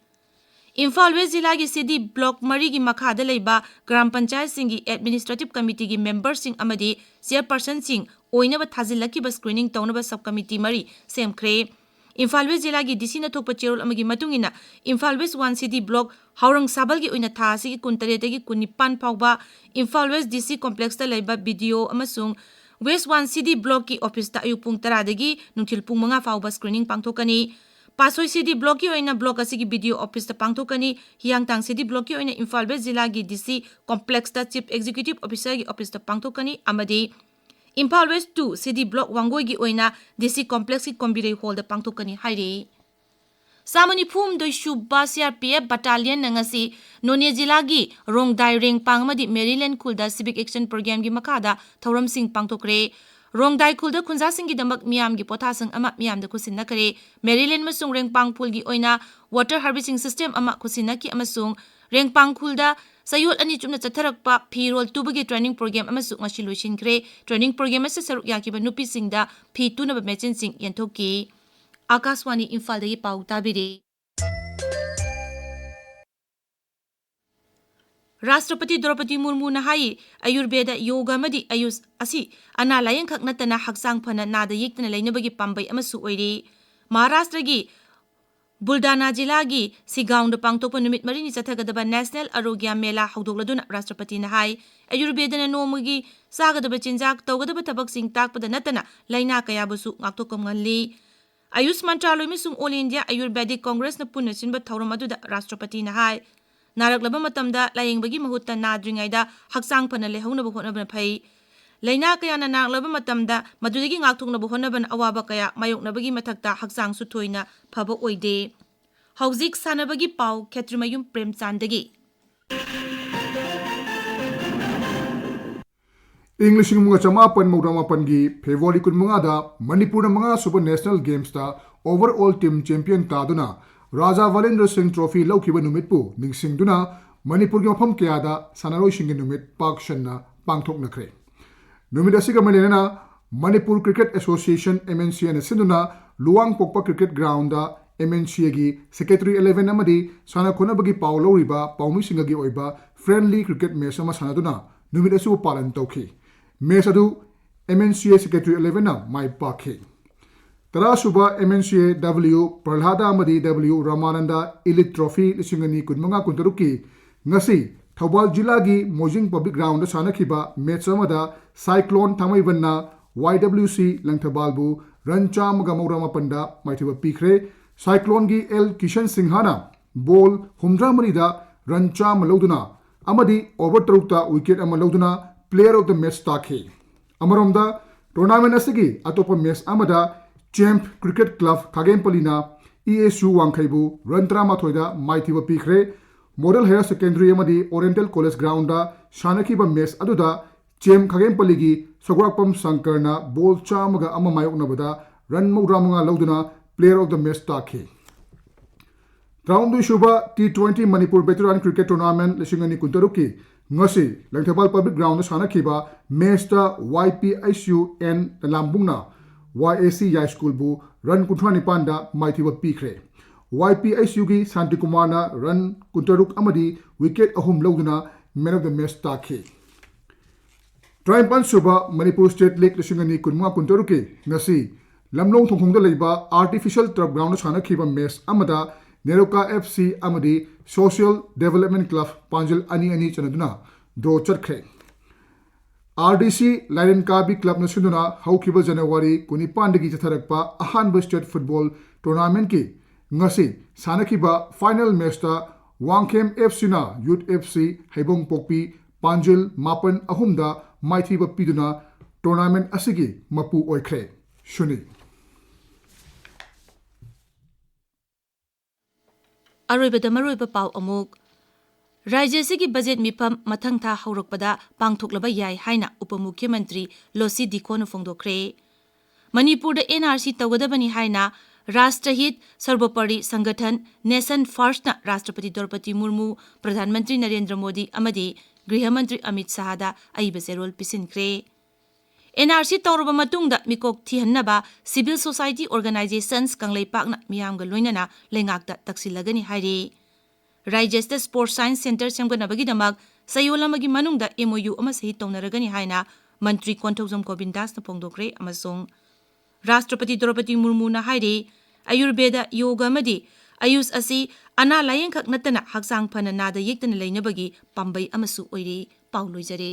ꯏꯝꯐꯥꯜ ꯋꯦꯁ ꯖꯤꯂꯥꯒꯤ ꯁꯤꯗꯤ ꯕ꯭ꯂꯣꯛ ꯃꯔꯤꯒꯤ ꯃꯈꯥꯗ ꯂꯩꯕ ꯒ꯭ꯔꯥꯝ ꯄꯟꯆꯥꯌꯠꯁꯤꯡꯒꯤ ꯑꯦꯗꯃꯤꯅꯤꯁꯇ꯭ꯔꯦꯇꯤꯚ ꯀꯃꯤꯇꯤꯒꯤ ꯃꯦꯝꯕꯔꯁꯤꯡ ꯑꯃꯗꯤ ꯆꯦꯌꯔꯄꯔꯁꯟꯁꯤꯡ ꯑꯣꯏꯅꯕ ꯊꯥꯖꯤꯜꯂꯛꯈꯤꯕ ꯁ꯭ꯀ꯭ꯔꯤꯅꯤꯡ ꯇꯧꯅꯕ ꯁꯕ ꯀꯃꯤꯇꯤ ꯃꯔꯤ ꯁꯦꯝꯈ꯭ꯔꯦ꯫ ꯏꯝꯐꯥꯜ ꯋꯦꯁ ꯖꯤꯂꯥꯒꯤ ꯗꯤ ꯁꯤꯅ ꯊꯣꯛꯄ ꯆꯦꯔꯣꯜ ꯑꯃꯒꯤ ꯃꯇꯨꯡ ꯏꯟꯅ, ꯏꯝꯐꯥꯜ ꯋꯦꯁ ꯋꯥꯟ ꯁꯤꯗꯤ ꯕ꯭ꯂꯣꯛ ꯍꯥꯎꯔꯪ ꯁꯥꯕꯜꯒꯤ ꯑꯣꯏꯅ ꯊꯥ ꯑꯁꯤꯒꯤ ꯀꯨꯟꯇꯔꯦꯠꯇꯒꯤ ꯀꯨꯟꯅꯤꯄꯥꯟ ꯐꯥꯎꯕ ꯏꯝꯐꯥꯜ ꯋꯦꯁ ꯗꯤ ꯁꯤ ꯀꯣꯝꯄ꯭ꯂꯦꯛꯁꯇ ꯂꯩꯕ ꯕꯤ ꯗꯤ ꯑꯣ ꯑꯃꯁꯨꯡ ꯋꯦꯁ ꯋꯥꯟ ꯁꯤꯗꯤ ꯕ꯭ꯂꯣꯛꯀꯤ ꯑꯣꯐꯤꯁꯇ ꯑꯌꯨꯛ ꯄꯨꯡ ꯇꯔꯥꯗꯒꯤ ꯅꯨꯡꯊꯤꯜ ꯄꯨꯡ ꯃꯉꯥ ꯐꯥꯎꯕ ꯁ꯭ꯀ꯭ꯔꯤꯅꯤꯡ ꯄꯥꯡꯊꯣꯛꯀꯅꯤ꯫ ꯄꯥꯠꯁꯣꯏ ꯁꯤꯗꯤ ꯕ꯭ꯂꯣꯛꯀꯤ ꯑꯣꯏꯅ ꯕ꯭ꯂꯣꯛ ꯑꯁꯤꯒꯤ ꯕꯤ ꯗꯤ ꯑꯣ ꯑꯣꯐꯤꯁꯇ ꯄꯥꯡꯊꯣꯛꯀꯅꯤ꯫ ꯍꯤꯌꯥꯡꯊꯥꯡ ꯁꯤꯗꯤ ꯕ꯭ꯂꯣꯛꯀꯤ ꯑꯣꯏꯅ ꯏꯝꯐꯥꯜ ꯋꯦꯁ ꯖꯤꯂꯥꯒꯤ ꯗꯤ ꯁꯤ ꯀꯣꯝꯄ꯭ꯂꯦꯛꯁꯇ ꯆꯤꯐ ꯑꯦꯛꯖꯤꯀ꯭ꯌꯨꯇꯤꯚ ꯑꯣꯐꯤꯁꯔꯒꯤ ꯑꯣꯐꯤꯁꯇ ꯄꯥꯡꯊꯣꯛꯀꯅꯤ ꯑꯃꯗꯤ ꯏꯝꯐꯥꯜ ꯋꯦꯁ ꯇꯨ ꯁꯤꯗꯤ ꯕ꯭ꯂꯣꯛ ꯋꯥꯡꯒꯣꯏꯒꯤ ꯑꯣꯏꯅ ꯗꯤ ꯁꯤ ꯀꯣꯝꯄ꯭ꯂꯦꯛꯁꯀꯤ ꯀꯣꯝꯕꯤꯔꯩ ꯍꯣꯜꯗ ꯄꯥꯡꯊꯣꯛꯀꯅꯤ ꯍꯥꯏꯔꯤ꯫ ꯆꯥꯝꯃ ꯅꯤꯐꯨ ꯍꯨꯝꯗꯣꯏ ꯁꯨꯕ ꯁꯤ ꯑꯥꯔ ꯄꯤ ꯑꯦꯐ ꯕꯠꯇꯥꯂꯤꯌꯟꯅ ꯉꯁꯤ ꯅꯣꯅꯦ ꯖꯤꯂꯥꯒꯤ ꯔꯣꯡꯗꯥꯏ, ꯔꯦꯡꯄꯥꯡ ꯑꯃꯗꯤ ꯃꯦꯔꯤꯂꯦꯟ ꯈꯨꯜꯗ ꯁꯤꯚꯤꯛ ꯑꯦꯛꯁꯟ ꯄ꯭ꯔꯣꯒ꯭ꯔꯥꯝꯒꯤ ꯃꯈꯥꯗ ꯊꯧꯔꯝꯁꯤꯡ ꯄꯥꯡꯊꯣꯛꯈ꯭ꯔꯦ꯫ ꯔꯣꯡꯗꯥꯏ ꯈꯨꯜꯗ ꯈꯨꯟꯖꯥꯁꯤꯡꯒꯤꯗꯃꯛ ꯃꯤꯌꯥꯝꯒꯤ ꯄꯣꯊꯥꯁꯪ ꯑꯃ ꯃꯤꯌꯥꯝꯗ ꯈꯨꯠꯁꯤꯟꯅꯈ꯭ꯔꯦ꯫ ꯃꯦꯔꯤꯂꯦꯟ ꯑꯃꯁꯨꯡ ꯔꯦꯡꯄꯥꯡ ꯈꯨꯜꯒꯤ ꯑꯣꯏꯅ ꯋꯥꯇꯔ ꯍꯥꯔꯚꯦꯁꯇꯤꯡ ꯁꯤꯁꯇꯦꯝ ꯑꯃ ꯈꯨꯠꯁꯤꯟꯅꯈꯤ ꯑꯃꯁꯨꯡ ꯔꯦꯡꯄꯥꯡ ꯈꯨꯜꯗ ꯆꯌꯣꯜ ꯑꯅꯤ ꯆꯨꯞꯅ ꯆꯠꯊꯔꯛꯄ ꯐꯤꯔꯣꯜ ꯇꯨꯕꯒꯤ ꯇ꯭ꯔꯦꯅꯤꯡ ꯄ꯭ꯔꯣꯒ꯭ꯔꯥꯝ ꯑꯃꯁꯨ ꯉꯁꯤ ꯂꯣꯏꯁꯤꯟꯈ꯭ꯔꯦ꯫ ꯇ꯭ꯔꯦꯅꯤꯡ ꯄ꯭ꯔꯣꯒ꯭ꯔꯥꯝ ꯑꯁꯤꯗ ꯁꯔꯨꯛ ꯌꯥꯈꯤꯕ ꯅꯨꯄꯤꯁꯤꯡꯗ ꯐꯤ ꯇꯨꯅꯕ ꯃꯦꯆꯤꯟꯁꯤꯡ ꯌꯦꯟꯊꯣꯛꯈꯤ꯫ ꯑꯥꯀꯥꯁꯋꯥꯅꯤ ꯏꯝꯐꯥꯜꯗꯒꯤ ꯄꯥꯎ ꯇꯥꯕꯤꯔꯤ꯫ ꯔꯥꯁꯇ꯭ꯔꯄꯇꯤ ꯗ꯭ꯔꯧꯄꯗꯤ ꯃꯨꯔꯃꯨꯅ ꯍꯥꯏ, ꯑꯌꯨꯔꯕꯦꯗ, ꯌꯣꯒ ꯑꯃꯗꯤ ꯑꯌꯨꯁ ꯑꯁꯤ ꯑꯅꯥ ꯂꯥꯌꯦꯡꯈꯛ ꯅꯠꯇꯅ ꯍꯛꯆꯥꯡ ꯐꯅ ꯅꯥꯗ ꯌꯦꯛꯇꯅ ꯂꯩꯅꯕꯒꯤ ꯄꯥꯝꯕꯩ ꯑꯃꯁꯨ ꯑꯣꯏꯔꯤ꯫ ꯃꯍꯥꯔꯥꯁꯇ꯭ꯔꯒꯤ ꯕꯨꯜꯗꯥꯅꯥ ꯖꯤꯂꯥꯒꯤ ꯁꯤꯒꯥꯎꯟꯗ ꯄꯥꯡꯊꯣꯛꯄ ꯅꯨꯃꯤꯠ ꯃꯔꯤꯅꯤ ꯆꯠꯊꯒꯗꯕ ꯅꯦꯁꯅꯦꯜ ꯑꯥꯔꯣꯒ꯭ꯌꯥ ꯃꯦꯂꯥ ꯍꯧꯗꯣꯛꯂꯗꯨꯅ ꯔꯥꯁꯇ꯭ꯔꯄꯇꯤꯅ ꯍꯥꯏ, ꯑꯌꯨꯔꯕꯦꯗꯅ ꯅꯣꯡꯃꯒꯤ ꯆꯥꯒꯗꯕ ꯆꯤꯟꯖꯥꯛ, ꯇꯧꯒꯗꯕ ꯊꯕꯛꯁꯤꯡ ꯇꯥꯛꯄꯗ ꯅꯠꯇꯅ ꯂꯥꯏꯅꯥ ꯀꯌꯥꯕꯨꯁꯨ ꯉꯥꯛꯊꯣꯛꯄ ꯉꯝꯍꯜꯂꯤ꯫ ꯑꯌꯨꯁ ꯃꯟꯇ꯭ꯔꯥꯂꯣꯏ ꯑꯃꯁꯨꯡ ꯑꯣꯜ ꯏꯟꯗꯤꯌꯥ ꯑꯌꯨꯔꯕꯦꯗꯤꯛ ꯀꯣꯡꯒ꯭ꯔꯦꯁꯅ ꯄꯨꯟꯅ ꯁꯤꯟꯕ ꯊꯧꯔꯝ ꯑꯗꯨꯗ ꯔꯥꯁꯇ꯭ꯔꯄꯇꯤꯅ ꯍꯥꯏ, ꯅꯥꯔꯛꯂꯕ ꯃꯇꯝꯗ ꯂꯥꯌꯦꯡꯕꯒꯤ ꯃꯍꯨꯠꯇ ꯅꯥꯗ꯭ꯔꯤꯉꯩꯗ ꯍꯛꯆꯥꯡ ꯐꯅ ꯂꯩꯍꯧꯅꯕ ꯍꯣꯠꯅꯕꯅ ꯐꯩ꯫ ꯂꯥꯏꯅꯥ ꯀꯌꯥꯅ ꯅꯥꯔꯛꯂꯕ ꯃꯇꯝꯗ ꯃꯗꯨꯗꯒꯤ ꯉꯥꯛꯊꯣꯛꯅꯕ ꯍꯣꯠꯅꯕꯅ ꯑꯋꯥꯕ ꯀꯌꯥ ꯃꯥꯌꯣꯛꯅꯕꯒꯤ ꯃꯊꯛꯇ ꯍꯛꯆꯥꯡꯁꯨ ꯊꯣꯏꯅ ꯐꯕ ꯑꯣꯏꯗꯦ꯫ ꯍꯧꯖꯤꯛ ꯁꯥꯟꯅꯕꯒꯤ ꯄꯥꯎ, ꯈꯦꯇ꯭ꯔꯤꯃꯌꯨꯝ ꯄ꯭ꯔꯦꯝꯆꯥꯟꯗꯒꯤ꯫ ꯏꯪ ꯂꯤꯁꯤꯡ ꯑꯃꯒ ꯆꯃꯥꯄꯟ ꯃꯧꯗ꯭ꯔꯥ ꯃꯥꯄꯟꯒꯤ ꯐꯦꯕ꯭ꯔꯨꯋꯥꯔꯤ ꯀꯨꯟꯃꯉꯥꯗ ꯃꯅꯤꯄꯨꯔꯅ ꯃꯉꯥꯁꯨꯕ ꯅꯦꯁꯅꯦꯜ ꯒꯦꯝꯁꯇ ꯑꯣꯚꯔ ꯑꯣꯜ ꯇꯤꯝ ꯆꯦꯝꯄꯤꯌꯟ ꯇꯥꯗꯨꯅ ꯔꯥꯖꯥ ꯕꯂꯦꯟꯗ꯭ꯔ ꯁꯤꯡ ꯇ꯭ꯔꯣꯐꯤ ꯂꯧꯈꯤꯕ ꯅꯨꯃꯤꯠꯄꯨ ꯅꯤꯡꯁꯤꯡꯗꯨꯅ ꯃꯅꯤꯄꯨꯔꯒꯤ ꯃꯐꯝ ꯀꯌꯥꯗ ꯁꯥꯟꯅꯔꯣꯏꯁꯤꯡꯒꯤ ꯅꯨꯃꯤꯠ ꯄꯥꯛ ꯁꯟꯅ ꯄꯥꯡꯊꯣꯛꯅꯈ꯭ꯔꯦ꯫ ꯅꯨꯃꯤꯠ ꯑꯁꯤꯒ ꯃꯔꯤ ꯂꯩꯅꯅ Manipur cricket association, M N C ꯑꯦꯅ ꯁꯤꯟꯗꯨꯅ ꯂꯨꯋꯥꯡꯄꯣꯛꯄ ꯀ꯭ꯔꯤꯀꯦꯠ ꯒ꯭ꯔꯥꯎꯟꯗ MNCAꯒꯤ Secretary eleven ꯑꯃꯗꯤ ꯁꯥꯟꯅ ꯈꯣꯠꯅꯕꯒꯤ ꯄꯥꯎ ꯂꯧꯔꯤꯕ ꯄꯥꯎꯃꯤꯁꯤꯡꯒꯤ ꯑꯣꯏꯕ friendly cricket match ꯑꯃ ꯁꯥꯟꯅꯗꯨꯅ ꯅꯨꯃꯤꯠ ꯑꯁꯤꯕꯨ ꯄꯥꯂꯟ ꯇꯧꯈꯤ꯫ Match ꯑꯗꯨ MNCA Secretary elevenꯅ ꯃꯥꯏ ꯄꯥꯛꯈꯤ꯫ ꯇꯔꯥꯁꯨꯕ MNCA W ꯄ꯭ꯔꯍ꯭ꯂꯥꯗ ꯑꯃꯗꯤ W ꯔꯥꯃꯥꯅꯟꯗ Elite Trophy ꯂꯤꯁꯤꯡ ꯑꯅꯤ ꯀꯨꯟꯃꯉꯥ ꯀꯨꯟꯇꯔꯨꯛꯀꯤ ꯉꯁꯤ ꯊꯧꯕꯥꯜ ꯖꯤꯂꯥꯒꯤ ꯃꯣꯏꯖꯤꯡ Public Groundꯗ ꯁꯥꯟꯅꯈꯤꯕ match ꯑꯃꯗ Cyclone ꯊꯥꯡꯃꯩꯕꯟꯅ YWC ꯂꯪꯊꯕꯥꯜꯕꯨ run ꯆꯥꯝꯃꯒ ꯃꯧꯗ꯭ꯔꯥ ꯃꯥꯄꯟꯗ ꯃꯥꯏꯊꯤꯕ ꯄꯤꯈ꯭ꯔꯦ꯫ Cycloneꯒꯤ L ꯀꯤꯁꯟ ꯁꯤꯡꯍꯅ ball ꯍꯨꯝꯗ꯭ꯔꯥ ꯃꯔꯤꯗ run ꯆꯥꯝꯃ ꯂꯧꯗꯨꯅ ꯑꯃꯗꯤ over ꯇꯔꯨꯛꯇ wicket ꯑꯃ ꯂꯧꯗꯨꯅ player of the match ꯇꯥꯈꯤ꯫ ꯑꯃꯔꯣꯝꯗ tournament ꯑꯁꯤꯒꯤ ꯑꯇꯣꯞꯄ match ꯑꯃꯗ Champ Cricket Club ꯈꯥꯒꯦꯝꯄꯜꯂꯤꯅ ESU ꯋꯥꯡꯈꯩꯕꯨ run ꯇꯔꯥꯃꯥꯊꯣꯏꯗ ꯃꯥꯏꯊꯤꯕ ꯄꯤꯈ꯭ꯔꯦ꯫ Model Higher Secondary ꯑꯃꯗꯤ Oriental College Groundꯗ ꯁꯥꯟꯅꯈꯤꯕ match ꯑꯗꯨꯗ Champ ꯈꯥꯒꯦꯝꯄꯜꯂꯤꯒꯤ ꯁꯒ꯭ꯔꯥꯛꯄꯝ ꯁꯪꯀꯔꯅ ball ꯆꯥꯝꯃꯒ ꯑꯃ ꯃꯥꯌꯣꯛꯅꯕꯗ run ꯃꯧꯗ꯭ꯔꯥ ꯃꯉꯥ ꯂꯧꯗꯨꯅ player of the match ꯇꯥꯈꯤ꯫ ꯇꯔꯥꯍꯨꯝꯗꯣꯏꯁꯨꯕ T twenty Manipur Veteran Cricket Tournament ꯂꯤꯁꯤꯡ ꯑꯅꯤ ꯀꯨꯟꯇꯔꯨꯛꯀꯤ ꯉꯁꯤ ꯂꯪꯊꯕꯥꯜ Public Groundꯗ ꯁꯥꯟꯅꯈꯤꯕ matchꯇ YPHU N ꯂꯂꯥꯝꯕꯨꯡꯅ YAC ꯌꯥꯏꯁ꯭ꯀꯨꯜꯕꯨ run ꯀꯨꯟꯊ꯭ꯔꯥ ꯅꯤꯄꯥꯟꯗ ꯃꯥꯏꯊꯤꯕ ꯄꯤꯈ꯭ꯔꯦ꯫ YPHUꯒꯤ ꯁꯥꯟꯇꯤꯀꯨꯃꯥꯔꯅ run ꯀꯨꯟꯇꯔꯨꯛ ꯑꯃꯗꯤ wicket ꯑꯍꯨꯝ ꯂꯧꯗꯨꯅ man of the match ꯇꯥꯈꯤ꯫ ꯇꯔꯥꯅꯤꯄꯥꯟ ꯁꯨꯕ Manipur State League ꯂꯤꯁꯤꯡ ꯑꯅꯤ ꯀꯨꯟꯃꯉꯥ ꯀꯨꯟꯇꯔꯨꯛꯀꯤ ꯉꯁꯤ ꯂꯝꯂꯣꯡ ꯊꯣꯡꯈꯣꯡꯗ ꯂꯩꯕ Artificial Turf Groundꯗ ꯁꯥꯟꯅꯈꯤꯕ match ꯑꯃꯗ ꯅꯦꯔꯣꯀꯥ FC ꯑꯃꯗꯤ Social Development Club ꯄꯥꯟꯖꯤꯜ ꯑꯅꯤ ꯑꯅꯤ ꯆꯟꯅꯗꯨꯅ draw ꯆꯠꯈ꯭ꯔꯦ꯫ RDC ꯂꯥꯏꯔꯦꯟ ꯀꯥꯕꯤ Clubꯅ ꯁꯤꯟꯗꯨꯅ ꯍꯧꯈꯤꯕ January ꯀꯨꯟꯅꯤꯄꯥꯟꯗꯒꯤ ꯆꯠꯊꯔꯛꯄ ꯑꯍꯥꯟꯕ state football tournamentꯀꯤ ꯉꯁꯤ ꯁꯥꯟꯅꯈꯤꯕ final matchꯇ ꯋꯥꯡꯈꯦꯝ FCꯅ Youth FC ꯍꯩꯕꯣꯡꯄꯣꯛꯄꯤ ꯄꯥꯟꯖꯤꯜ ꯃꯥꯄꯟ ꯑꯍꯨꯝꯗ ꯃꯥꯏꯊꯤꯕ ꯄꯤꯗꯨꯅ tournament ꯑꯁꯤꯒꯤ ꯃꯄꯨ ꯑꯣꯏꯈ꯭ꯔꯦ꯫ ꯁꯨꯅꯤ꯫ ꯑꯔꯣꯏꯕꯗ ꯃꯔꯨꯑꯣꯏꯕ ꯄꯥꯎ ꯑꯃꯨꯛ꯫ ꯔꯥꯖ꯭ꯌ ꯑꯁꯤꯒꯤ budget ꯃꯤꯐꯝ ꯃꯊꯪ ꯊꯥ ꯍꯧꯔꯛꯄꯗ ꯄꯥꯡꯊꯣꯛꯂꯕ ꯌꯥꯏ ꯍꯥꯏꯅ ꯎꯄ ꯃꯨꯈ꯭ꯌꯃꯟꯇ꯭ꯔꯤ ꯂꯣꯁꯤ ꯗꯤꯈꯣꯅ ꯐꯣꯡꯗꯣꯛꯈ꯭ꯔꯦ꯫ ꯃꯅꯤꯄꯨꯔꯗ NRC ꯇꯧꯒꯗꯕꯅꯤ ꯍꯥꯏꯅ ꯔꯥꯁꯇ꯭ꯔꯍꯤꯠ ꯁꯔꯕꯣꯄꯔꯤ ꯁꯪꯒꯊꯟ Nation Firstꯅ ꯔꯥꯁꯇ꯭ꯔꯄꯇꯤ ꯗ꯭ꯔꯧꯄꯗꯤ ꯃꯨꯔꯃꯨ, ꯄ꯭ꯔꯙꯥꯟ ꯃꯟꯇ꯭ꯔꯤ ꯅꯔꯦꯟꯗ꯭ꯔ ꯃꯣꯗꯤ ꯑꯃꯗꯤ ꯒ꯭ꯔꯤꯍ ꯃꯟꯇ꯭ꯔꯤ ꯑꯃꯤꯠ ꯁꯥꯍꯗ ꯑꯏꯕ ꯆꯦꯔꯣꯜ ꯄꯤꯁꯤꯟꯈ꯭ꯔꯦ꯫ ꯑꯦꯟ ꯑꯥꯔ ꯁꯤ ꯇꯧꯔꯕ ꯃꯇꯨꯡꯗ ꯃꯤꯀꯣꯛ ꯊꯤꯍꯟꯅꯕ civil society organisations ꯀꯪꯂꯩꯄꯥꯛꯅ ꯃꯤꯌꯥꯝꯒ ꯂꯣꯏꯅꯅ ꯂꯩꯉꯥꯛꯇ ꯇꯛꯁꯤꯜꯂꯒꯅꯤ ꯍꯥꯏꯔꯤ꯫ ꯔꯥꯏꯖꯦꯁꯇ Sports Science Centre ꯁꯦꯝꯒꯠꯅꯕꯒꯤꯗꯃꯛ ꯆꯌꯣꯜ ꯑꯃꯒꯤ ꯃꯅꯨꯡꯗ M O U ꯑꯃ ꯁꯍꯤ ꯇꯧꯅꯔꯒꯅꯤ ꯍꯥꯏꯅ ꯃꯟꯇ꯭ꯔꯤ ꯀꯣꯟꯊꯧꯖꯝ ꯒꯣꯕꯤꯟꯗꯥꯁꯅ ꯐꯣꯡꯗꯣꯛꯈ꯭ꯔꯦ꯫ ꯑꯃꯁꯨꯡ ꯔꯥꯁꯇ꯭ꯔꯄꯇꯤ ꯗ꯭ꯔꯧꯄꯗꯤ ꯃꯨꯔꯃꯨꯅ ꯍꯥꯏꯔꯤ, ꯑꯌꯨꯔꯕꯦꯗ, ꯌꯣꯒ ꯑꯃꯗꯤ ꯑꯌꯨꯁ ꯑꯁꯤ ꯑꯅꯥ ꯂꯥꯌꯦꯡꯈꯛ ꯅꯠꯇꯅ ꯍꯛꯆꯥꯡ ꯐꯅ ꯅꯥꯗ ꯌꯦꯛꯇꯅ ꯂꯩꯅꯕꯒꯤ ꯄꯥꯝꯕꯩ ꯑꯃꯁꯨ ꯑꯣꯏꯔꯤ꯫ ꯄꯥꯎ ꯂꯣꯏꯖꯔꯦ꯫